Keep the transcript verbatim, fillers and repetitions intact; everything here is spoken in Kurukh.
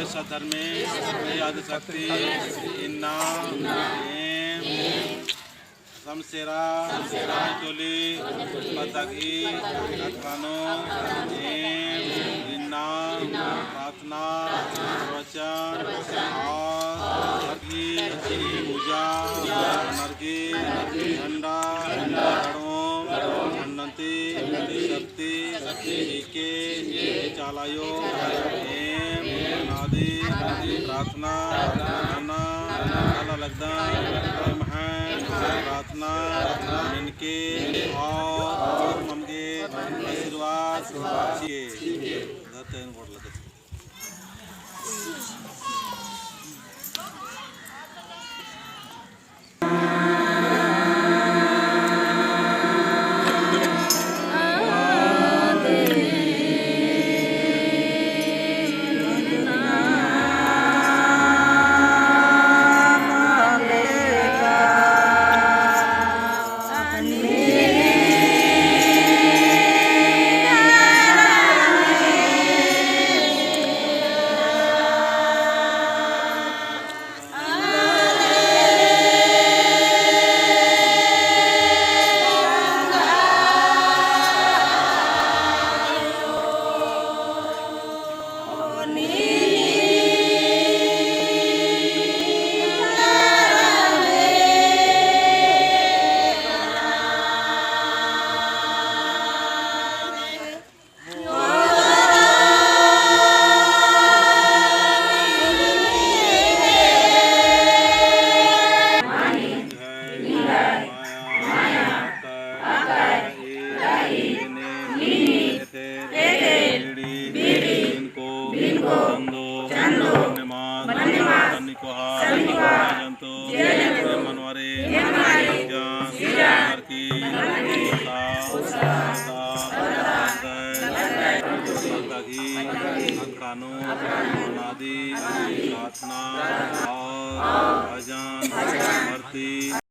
सत धर्मे आदि शक्ति इन्ना एम समसेरा चोली पतगी अतकानो एम इन्ना प्रार्थना प्रवचन और हरकी पूजा नरकी झंडा गड़ोम झंडंती शक्ति के चालायो एम अनादि प्रार्थना नना काला लगदन। एम्है प्रार्थना मेनके और ममगे आशीर्वाद चिके। धरते हैं गोड़ लगत। अखड़ा नू अनादि प्रार्थना और भजन आरती।